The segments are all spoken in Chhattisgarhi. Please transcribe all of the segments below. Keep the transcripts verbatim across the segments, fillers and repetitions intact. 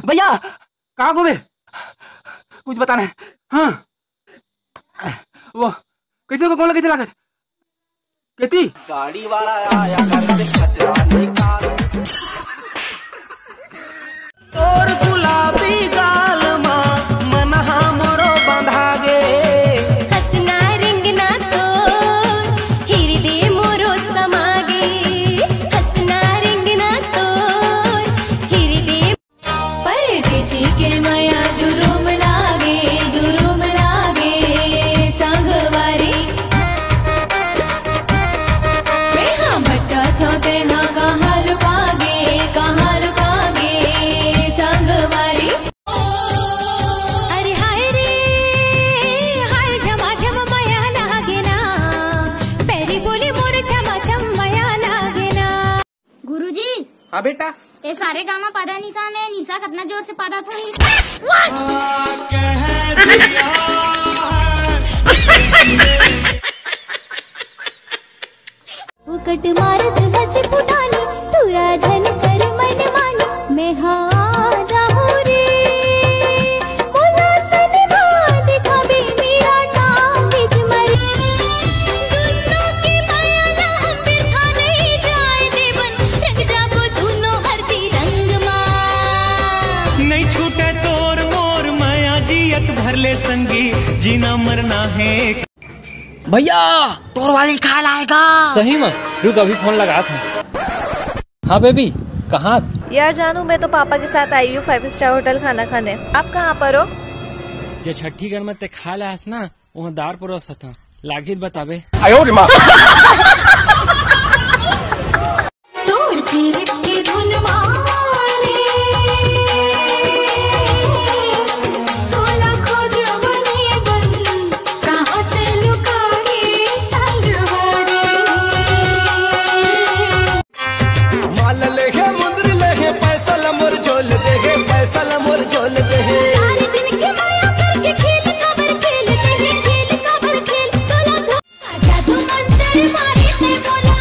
भैया, कहाँ घूमे? कुछ बताना है। हाँ, वो कैसे को कौन कैसे लागत? केती? गाड़ी वाला आया घर से कचरा निकाल। तोर गुलाबी गाल मा मनहा मोरो बंधा गे। हंसना रेंगना तोर हिरदे मोरो समागे। हंसना रेंगना तोर हिरदे। परदेसी के मया जुरुम लागे, जुरुम लागे संगवारी। मेहा भटकत हों तेहा कहाँ लुकागे, कहाँ लुकागे संगवारी। अरे हाय रे, हाय झमाझम मया लागे ना, पैरी बोली मोर झमाझम मया लागे ना। गुरुजी। हाँ बेटा। ए सारे गामा पादा निशा में निशा कतना जोर से पादा थोड़ी। फोकट मारत हंसी फुटानी, टूरा झन कर मन मानी, मैं हाँ जाहूँ रे। बोला सनवा दिखावे मेरा टांग इज मरी। दुनो के माया ला हम बिरखा नहीं जाए देवन, रंग जाबो दुनो हरदी रंग मा। नहीं छूटे तोर मोर माया, जियत भर ले संगी, जीना मरना है। भैया, तोर वाली खाल आएगा। सही में? रुक, अभी फोन लगात हूँ। हाँ बेबी, कहाँ? यार जानू, मैं तो पापा के साथ आई हूँ फाइव स्टार होटल खाना खाने। आप कहाँ पर हो? जे छठी घर में ते खाल आस ना, वहाँ दार परोसत हूँ। लागी त बताबे। आयो रे माँ। तोर फिर के धुन मारे, तोला खोजबनी बन, कहाँ ते लुकागे संगवारी। माल लेहे, मुंदरी लेहे, पैसा ला मोर झोल देहे, पैसा ला मोर झोल देहे। चार दिन के माया करके खेल काबर खेल देहे, खेल काबर खेल, तोला धो-, का जादू मंतर मारे ते बोला।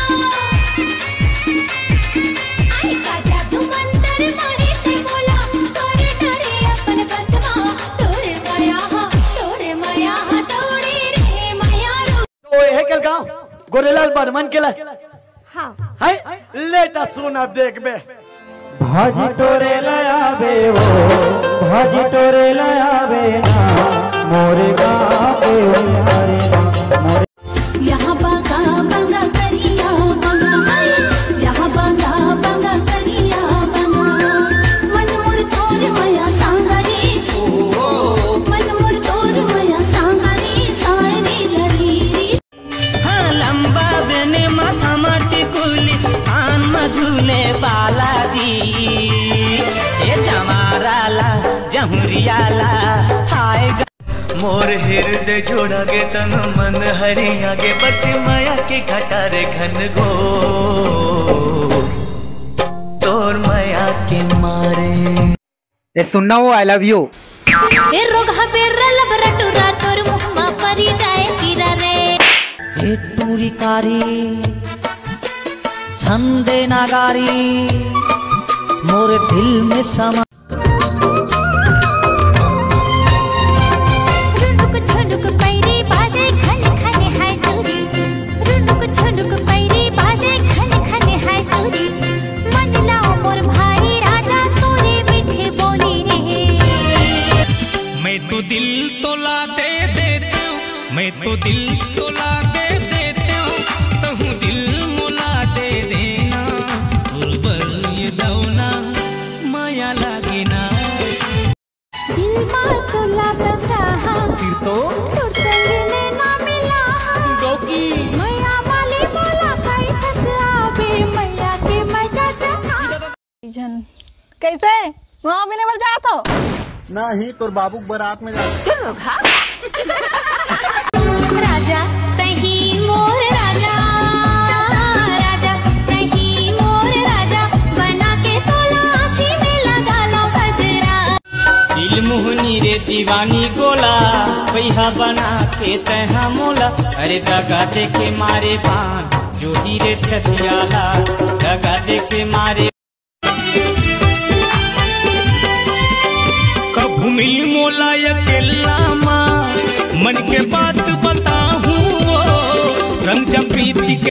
आई का जादू मंतर मारे ते बोला, तोरे डरे अपन बस मा, तोरे माया हा, तोरे माया हा, तोड़े रे माया रो। तो ये है कल गाँव गोरेलाल बर्मन के ला। हाँ। है? ले त सुन अब देखबे। भाजी टोरे ले आबे ओ, भाजी टोरे ले आबे ना, मोरे गाँव के ओ हरे ना, मोरे। यहाँ बांगा बांगा करिया बांगा है, यहाँ बांगा बांगा करिया बांगा। मन मोर तोर मया सांगरी, मन मोर तोर मया सांगरी, सारी लरी। हाँ, लंबा बेने माथा मा टिकुली, कान मा झूले बालाजी। ए जमारा ला, जहुरिया ला, हाय ग-, मोर हृदय जोड़ा गे, तन मन हरिया गे, बरसे मया के घटा रे घन घोर, तोर मया के मारे। ए सुन ना वो, I love you। ए रोगहा बेर्रा लबरा टुरा तोर मुँह मा परी जाए कीरा रे। हे टूरी कारी छंदे नागारी मोर दिल में समा। रुनुक झुनुक पैरी बाजे खन खन है टूरी। रुनुक झुनुक पैरी बाजे खन खन है टूरी। मन लाओ मोर भाई राजा तोरे मीठे बोली रे। मैं तो दिल तोला दे देते हूँ, मैं तो दिल तोला दे देते हूँ, तहूँ दिल मोला दे देना, उर्बर ये दौना माया लागे ना। दिल मा तोला बसा हा। फिर तो? तोर संग नैना मिला हा। डौकी। मया वाली मोला खाई फंसा बे, मया के मजा चखा। झन। कैसे? वहाँ भी नहीं बल जात हो? नहीं, तोर बाबू के बारात में जात। राजा तही मोर राजा, राजा तही मोर राजा, बना के तोला आँखी में लगा लो गजरा। दिल मोहनी रे दीवानी गोला, पैहा बना के तैहा मोला। अरे दगा दे के मारे बान, जोही रे छतियाला, दगा दे के मारे। मिल मोला अकेला मा, मन के बात बताहूँ ओ, रंग जा प्रीति के